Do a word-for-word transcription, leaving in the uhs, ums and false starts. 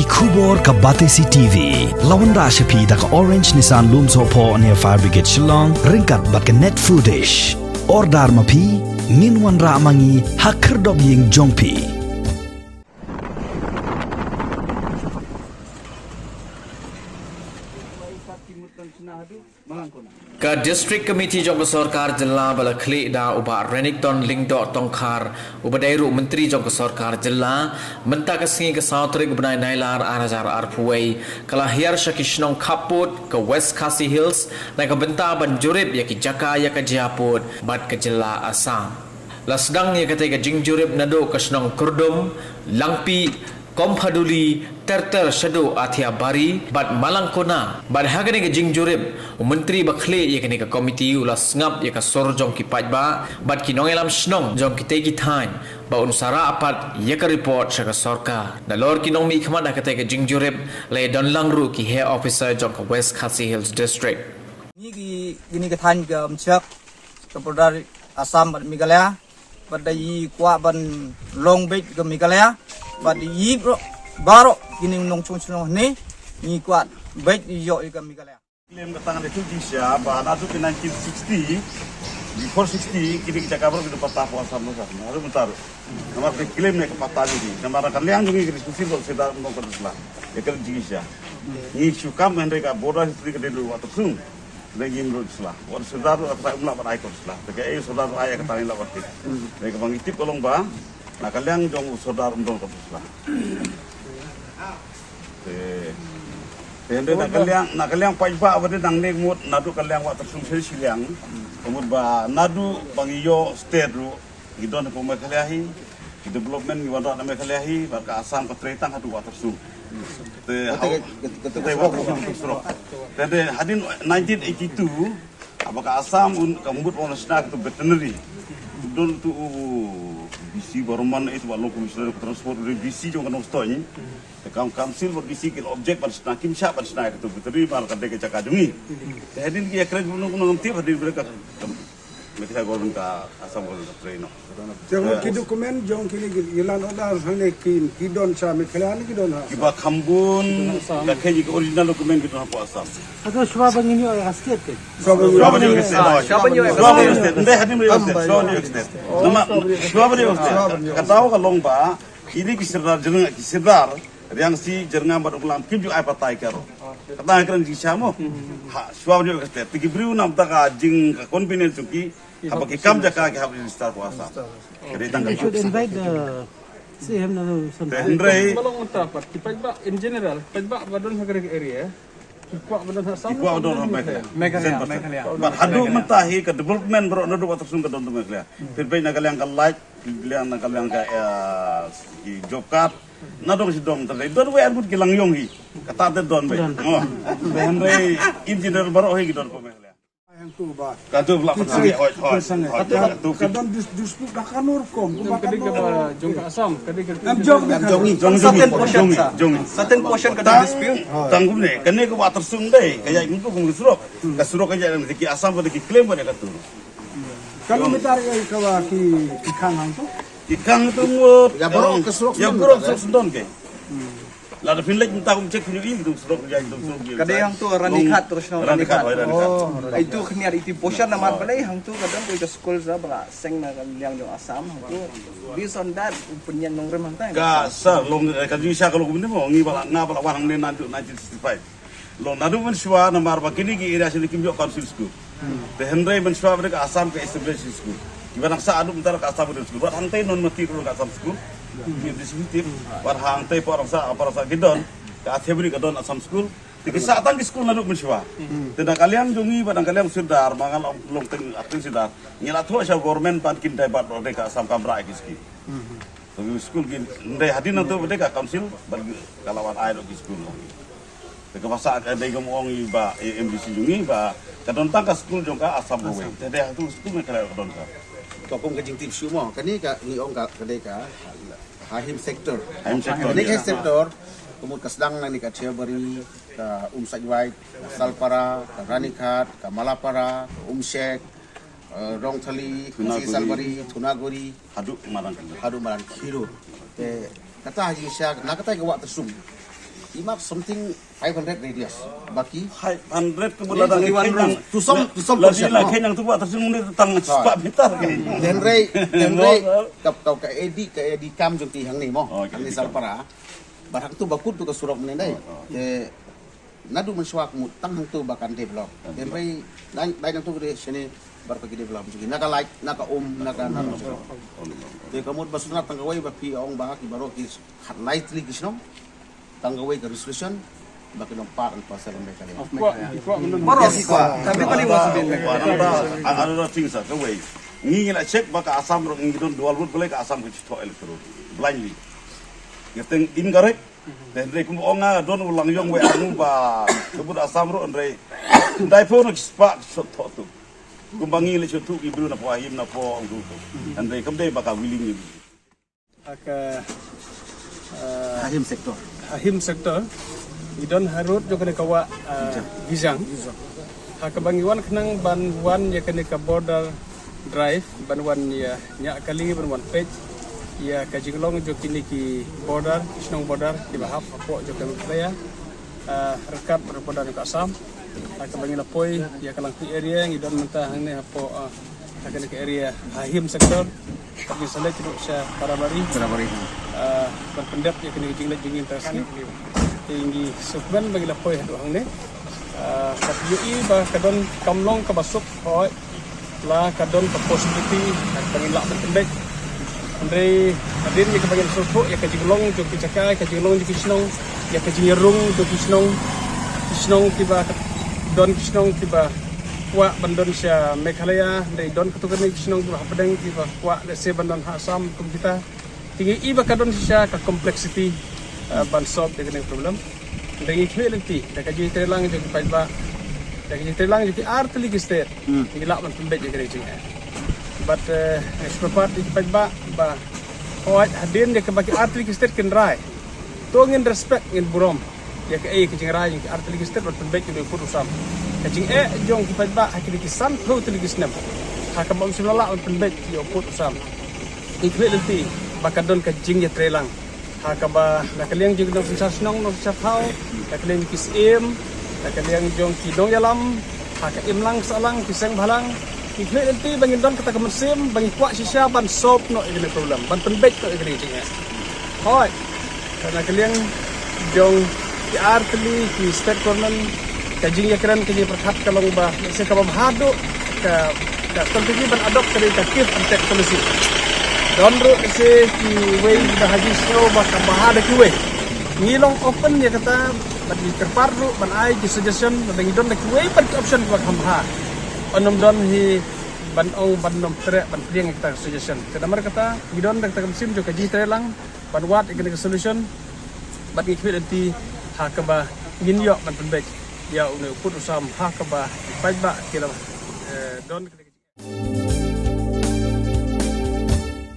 Khubor ka Batesi T V la wanrah sha phi da ka Orange Nissan Lumsohphoh near Fire Brigade Shillong, ryngkat bad ka Net Foodish. Order ma phi, ngin wanrah ma ngi ha khyrdop ïing jong phi. Ka District Committee jong ka Sorkar Jylla ba la khlieh da u Bah Renikton Lyngdoh Tongkhar, uba dei ruh Myntri jong ka Sorkar Jylla, mynta ka sngi ka saw tarik u bnai Nailar ar hajar arphew wei, ka la hiar sha ki shnong khappud ka West Khasi Hills na ka bynta ban jurip ïa ki jaka ïa ka jia pud bad ka jylla Assam. La sdang ïa katei ka jingjurip naduh ka shnong Kyrdum, Langpih, Komphaduli, Terter shaduh Athiabari bad Malangkona. Bad ha kane ka jingjurip, u Myntri ba khlieh ïa kane ka komiti u la sngap ïa ka sur jong ki paidbah bad ki nongïalam shnong jong kitei ki thaiñ, ba un sa rah pat ïa ka report sha ka sorkar. Nalor ki nongmihkhmat ha katei ka jingjurip, la ïadon lang ruh ki heh officer jong ka West Khasi Hills District. Ngi ki, kine ki thaiñ ka Umshiak, ka border Assam bad Meghalaya, bad da ngi kwah ban long beit ka Meghalaya, bad ngi baroh, baroh kine nongshong shnong hangne, ngi kwah beit ïoh ïa ka Meghalaya. Claim ka tang da tu jingshisha ba naduh ki nineteen sixty, before sixty, kine ki jaka baroh ki dang patta ha Assam noh sha, haduh mynta ruh. Namar ki claim ne ka patta jong ki. Namar ka liang jong ngi ki dei shisha ba shisha nong ka dei sla. Ïa ka dei jingshisha. Ngi shu kam hynrei ka border history ka dei ruh Wah Tyrshung. Dei ngim ruh sla. Wat sordar ruh ka trai um lah ban ai ka sla. Te ka ei sordar ruh ai ka tang ïa la wat kit. Dei kaba ngi tip ka long ba na ka liang jong u sordar um don ka sla. Te, te hynrei na ka liang, na ka liang paidbah ba dei nangne ka mut naduh ka liang Wah Tyrshung sha shiliang. Ka mut ba naduh ba ngi ïoh state ruh, ngi don hapoh Meghalaya hi, ki development ngi wanrah na Meghalaya hi, bad ka Assam ka trei tang haduh Wah Tyrshung. Te hau, te Wah Tyrshung tu surok. Te, te hadien nineteen eighty-two, haba ka Assam un ka mut wan shna katu veterinary. Don tu u B C Barman, itu ba long commissioner ka transport, u dei B C jong ka Nongstoiñ. Te kam council bad B C kin object ban shna, kim shah ban shna katu veterinary, mar ka dei ka jaka jong ngi. Te hadien ki ïakren kumno kumno ngam tip, hadien brek ka Meghalaya government ka Assam government ka trei noh. Te ki document jong kine ki land order hangne ki, ki don sha Meghalaya ne ki don ha? Kiba kham bun, ka kane ki original document ki don hapoh Assam. Ato shwa ba ngin ïoh ïa ka state te? Shwa ba ngin ïoh ïa ka state. Shwa ba ngin ïoh ïa ka state. Ndei hadien ba ïoh ïa ka state. Shwa ba ngin ïoh ïa ka state. Namar shwa ba ngin ïoh ïa ka state. Ka daw ka long ba kine ki sordar jong ngi, ki sordar Riangsi, Jyrngam bad Umlam kim ju ai patta ïa ka ro. Kata nga kren jingshisha mo. Ha, shwa ba ïoh ka state. Te ki briew namar ka jing ka convenience jong ki. Haba ki kam jaka ki hap register ko Assam. Ka dei tang ka. They should invite the C M na sometime. Te hynrei ba long mynta pat ki paidbah in general, paidbah ba don ha ka area. Ki kwah ba don ha Assam. Ki kwah ba don ha Meghalaya. Meghalaya, Meghalaya. Bad haduh mynta hi ka development baroh naduh Wah Tyrshung ka don ha Meghalaya. Phi peit na ka liang ka light, phi liang na ka liang ka, eh, ki job card. Na dong shi dong tang dei don wei ar ngut ki lang ïong hi. Kata te don beit. Don. Oh. Te hynrei engineer baroh hi ki don ko Meghalaya. Hangtu ba. Ka tu la ki pat sangi, hoi, hoi, hoi. Ka don dis-, dispute da ka nur kom, ka ba ka dei ka jong ka Assam, ka dei ka em jong, em jong, jong, jong, jong, jong. Certain portion ka don dispute. Tang kumne, kane ka Wah Tyrshung dei, ka ïa ngi kum surok. Ka surok ka ïa ngi ki Assam ka dei ki claim ka dei ka tu. Kilometer ïa ka wa ki, ki khang hangtu? Ki khang tu ngut. Ïa baroh ka surok ïa baroh ka surok sendon ke. Lada phi leit mynta kum check phi ïohi tu surok ïa tu surok ïa. Ka dei hangtu Ranikhet terus Ranikhet. Ranikhet, hoi, Ranikhet. Oh, itu khniar itu portion namar balei hangtu ka don ka school sa ba la seng na ka liang jong Assam hangtu. Based on that, u pynïeng nongrim hangta. Ka sa long, eh, ka jingshisha ka long kumne mo, ngi ba la, nga ba la wan hangne naduh nineteen sixty-five. Long naduh mynshuwa namar ba kine ki area shane kim ïoh council school. Te hynrei mynshuwa ba dei ka Assam ka establish school. Kiba nang sah haduh mynta ka Assam ka school. Wat hangtei Nonmati ruh ka Assam school. Ki definitive. Wat hangtei Padrang Sah, Padrang Sah ki don. Ka Athiabari ka don Assam school. Te ki sah tang ki school naduh mynshuwa. Te na ka liang jong ngi bad na ka liang sordar, ma nga long, long teng acting sordar. Ngi la thoh sha government ban kin divert ro dei ka Assam Kamra ki school. Te school ki ndei hadien nangtu ba dei ka council, bad ka la wan ai ro ki school. Te kaba sah ka dei ka mo ong i ba, i M D C jong ngi ba, ka don tang ka school jong ka Assam Roway. Te dei hangtu school ne ka la ka don ka. To kum ka jingtip shu mo, kane ka ngi ong ka, ka dei ka Haim sector. Haim sector, kane ka sector, ka mut ka sdang na ne ka Athiabari, ka Umsajwait, ka Salpara, ka Ranikhet, ka Malapara, ka Umshek, eh, Rongthali, Khasi Salbari, Thunaguri. Haduh Madan Kiro. Haduh Madan Kiro. Te kata ha jingshisha, na kata ka Wah Tyrshung. Imat something five hundred radius. Baki five hundred ka bula dang iwan rung. Tu som, tu som la di la khe nang tu ba terjun mune tang spah meter ke. Denrei, denrei ka ka ka edi ka edi kam jong ti hangne mo. Hangne Sarpara. Ba hangtu ba kut tu ka surok mune dai. Te nadu man shwa mut tang hangtu ba kan develop. Denrei dai dai nangtu de shene bar pa ki develop jong ki. Na ka light, na ka um, na ka na. Te ka mut ba sunat tang kawei ba phi ong ba ki baro ki khat lai tli ki shnong. Tang kawei ka resolution ba ki long part and parcel of Meghalaya. Of Meghalaya. Baroh ki kwah. Everybody wants to be in Meghalaya. Another thing, sir, kawei. Ngi ngi la check ba ka Assam ruh ngi don dual vote, balei ka Assam ka chi thoh electoral blindly. Ngi teng incorrect. Te hynrei kum ong nga don u lang yong wei anu ba ka vote Assam ruh hynrei dai pho na spah sot thoh tu. Kum ba ngi le chu tu ki bru na pho him na pho ong tu. Hynrei kam dei ba ka willing ni. Ha ka, eh, Hahim sector. Hahim sector. Ngi don harud jong kane ka wah, eh, Gijang. Ha kaba ngi wan khnang ban wan ïa kane ka border drive, ban wan ïa ñiah kali, ban wan peit ïa ka jinglong jong kine ki border, ki shnong border kiba hap hapoh jong ka Meghalaya, eh, ryngkat bad border jong ka Assam. Ha kaba ngi la poi ïa ka Langpih area, ngi don mynta hangne hapoh, eh, ha kane ka area Hahim sector. Ngi sa leit ruh sha Parabari. Parabari. Ah, ban pyndep ïa kane ka jingleit jong ngi mynta ka sngi. Te ngi sngewkmen ba ngi la poi haduh hangne. Ah, ka ïohi ba ka don kam long kaba suk hoi. La ka don ka possibility ba ngin lah ban pynbeit. Hynrei hadien ïa kaba ngin sngewthuh ïa ka jinglong jong ki jaka, ka jinglong jong ki shnong, ïa ka jingïarung jong ki shnong. Ki shnong kiba don ki shnong kiba kwah ban don sha Meghalaya, hynrei don katto katne ki shnong kiba hapdeng kiba kwah lehse ban don ha Assam kum kita. Te ngi i ba ka don shisha ka complexity, eh, ban solve ïa kane ka problem. Hynrei ngi khmih lynti da ka jingtreilang jong ki paidbah, da ka jingtreilang jong ki artylli ki state. Ngi lah ban pynbeit ïa kane ka jingeh. Bad, eh, ngi sngewbha ïa ki paidbah ba hooid hadien ïa kaba ki artylli ki state kin rai. To ngin respect, ngin burom ïa kaei ka jingrai jong ki artylli ki state ban pynbeit ïa u pud u sam. Ka jingeh jong ki paidbah ha kine ki sanphew tylli ki snem ha kaba ym shym la lah ban pynbeit ïa u pud u sam. Ngi khmih lynti ba ka don ka jingïatreilang ha kaba na ka liang jong ki nongsynshar shnong, nongsynshar thaw, na ka liang jong ki syiem, na ka liang jong ki nongïalam, ha ka imlang sahlang, ki seng bhalang. Ngi khmih lynti ba ngin don kata ka mynsiem ba ngi kwah shisha ban solve noh ïa kane ka problem, ban pynbeit noh ïa kane ka jingeh. Hooid. Te na ka liang jong ki artylli ki state government, ka jingïakren, ka jingpyrkhat ka long ba lehse kaba bha haduh ka, ka strategy ban adopt ka dei ka give and take policy. Don ruh lehse kiwei ba ha jingsngew ba kaba bha da kiwei. Ngi long open ïa kata bad ngi kyrpad ruh ban ai ki suggestion, lada ngi don da kiwei pat ki option kiba kham bha. Ym don hi ban ong ban ym treh ban pdiang ïa kata ka suggestion. Te namar kata ngi don da kata ka mynsiem jong ka jingtreilang ban wad ïa kane ka solution. Bad ngi khmih lynti ha kaba ngin ïoh ban pynbeit ïa une u pud u sam ha kaba ki paidbah ki la, eh, don.